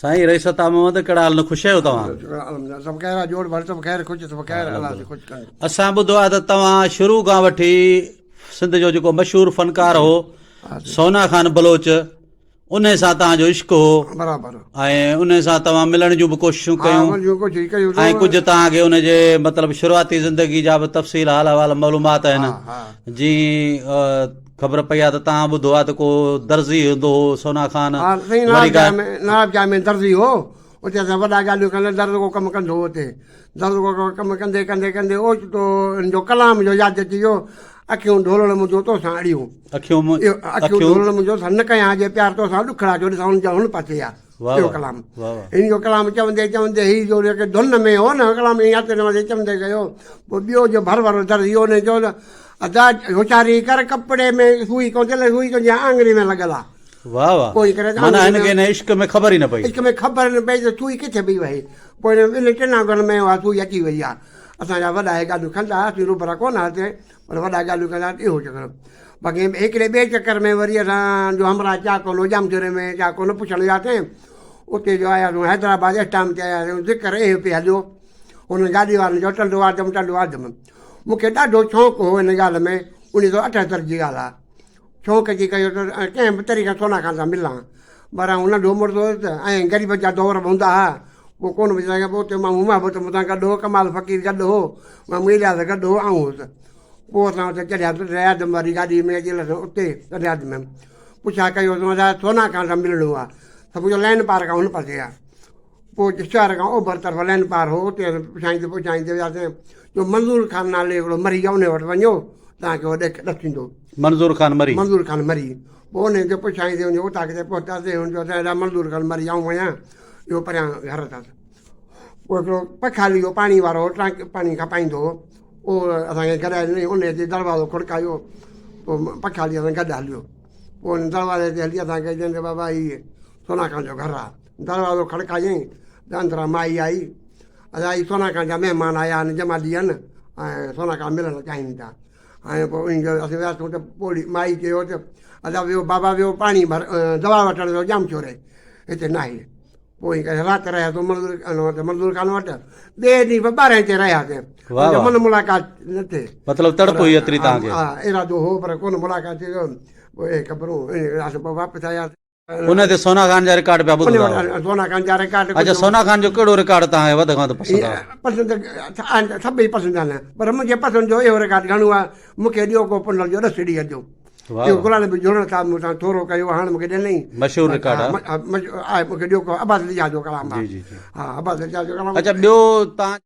سائين رئيس عطا محمد ڪهڙا حال نه خوش آهيو توهان؟ سڀ خير آ جوڙ ڀر سڀ خير خوش سڀ خير الله جي خوش ڪن. اسان ٻڌو آهي ته توهان شروع کان وٺي سنڌ جو جيڪو مشهور فنڪار هو سونا خان بلوچ انهي سان توهان جو عشق هو برابر ۽ انهي سان توهان ملڻ جون به ڪوششون ڪيون ۽ ڪجهه توهان کي ان جي مطلب شروعاتي زندگي جا به تفصيل حال احوال معلومات آهن جي خبر پئي آ ته تان ٻڌو آ ته ڪو درزي هوندو هو سونا خان ها سائين وري نواب ڪا شاهه ۾ نواب شاهه ۾ درزي هو اتي اسان وڏا ڳالهيون ڪندا درز ڪو ڪم ڪندو هو اتي درز ڪو ڪم ڪندي ڪندي ڪندي اوچتو هن جو ڪلام جو ياد اچي ويو اکيون ڍولڻ منهنجو توسان اڙيون اکيون اهو اکيون اکيون ڍولڻ منهنجو سان نه ڪيان جي پيار توسان ڏکڙا جو ڏسان هن جا هن پاسي آ واه اهو واه ڪلام واه واه هن جو ڪلام چوندي چوندي هي جو جيڪي ڌن ۾ هو نه ڪلام ائين هٿ نوازي چوندي گيو پوء ٻيو جو ڀر وارو درزي هو ان چيو ته ادا هوشياري ڪر ڪپڙي ۾ سوئي ڪونه ٿي لڳي سوئي تنهنجي آڱري ۾ لڳل آ واه واه پوء ائين ڪري معنيٰ آڱري هن کي ۾ هن عشق ۾ خبر ئي نه پئي عشق ۾ خبر نه پئي ته سوئي ڪٿي پئي وهي پوء ان ٽن آڱرين ۾ اها سوئي اچي وئي آ اسان جا وڏا هي ڳالهيون ڪندا هئا اسين روبرا ڪونه هئاسين پر وڏا ڳالهيون ڪندا ته اهو چڪر باقي هڪڙي ٻئي چڪر ۾ وري اسان جو همراهه چاڪ هوندو هو ڄامشوري ۾ چاڪ هوندو پڇڻ وياسين اتي جو آياسون حيدرآباد اسٽام تي آياسين ذڪر اهو پئي هليو هن گاڏي وارن چيو ٽنڊو آدم ٽنڊو آدم مون کي ڏاڍو شوق هو ان ڳالهه ۾ اڻيهه سو 78 جي ڳالهه آهي شوق اچي ڪيو ته ڪنهن به طريقي سان سونا خان سان ملان. پر آئون ننڍو مڙس هوس ۽ غريبن جا دور به هوندا ها. پوء ڪونه پڇي سگهيم. پوء اتي مامو محبت مون سان گڏ هو، ڪمال فقير گڏ هو، مامو الياس گڏ هو، آئون هوس. پوء اسان اتي چڙهياسون رياض واري گاڏيء ۾ اچي لٿو اتي رياض ۾. پڇا ڪيوسون اسان سونا خان سان ملڻو آهي. سڀ جو لائين پار کان هن پاسي آهي. پوء شهر کان اوڀر طرف لين پار هو، اتي اسين پڇائيندي پڇائيندي وياسين جو منظور خان نالي هڪڙو مري آهي، انهي وٽ وڃو، توهان کي اهو ڏيک ڏسيندو. منظور خان مري. منظور خان مري. پوء انهي کي پڇائيندي وڃي اوطاق تي پهتاسين، هن چيو سائين منظور خان مري آئون آهيان، اهو پريان گهر اٿس. پوء هڪڙو پکالي جو پاڻي وارو هو، ٽانڪي پاڻي کپائيندو هو، اهو اسان کي گڏائي ڏنائين، انهي اچي دروازو کڙڪايو، پوء پکالي اسان گڏ هليو. پوء ان دروازي تي هلي اسان کي چيائين ته بابا هي سونا خان جو گهر آهي. دروازو کڙڪايائين ته اندران مائي آئي. ادا هي سونا خان جا مهمان آيا آهن جمالي آهن ۽ سونا خان ملڻ چاهين ٿا. ۽ پوء انهن جو اسين وياسون ته پوڙهي مائي چيو ته ادا ويو بابا ويو پاڻي ڀر دوا وٺڻ ويو ڄامشوري هتي ناهي. پوء ائين ڪري رات رهياسون منظور خان وٽ منظور خان وٽ ٻئي ڏينهن به ٻارهين تي رهياسين. واه واه. من ملاقات نه ٿي. مطلب تڙپ هئي ايتري توهان کي. ها ارادو هو پر ڪونه ملاقات ٿي. پوء اهي خبرون اسين پوء واپس آياسين. ان تي سونا خان جا رڪارڊ پيا ٻڌندا هئا. سونا خان جا رڪارڊ اچا سونا خان جو ڪهڙو رڪارڊ توهان کي وڌ کان وڌ پسند آهي؟ پسند آهن سڀئي پسند آهن پر منهنجي پسند جو اهو رڪارڊ گهڻو آهي مون کي ڏيو ڪو پنهل جو ڏس ڏينهن جو اهو غلام نبي جوڻ صاحب مون سان ٿورو ڪيو هاڻ مون کي ڏنئي مشهور رڪارڊ آهي مون کي ڏيو ڪو عباس علي شاهه جو ڪلام آهي جي جي ها عباس علي شاهه جو ڪلام اچا ٻيو توهان.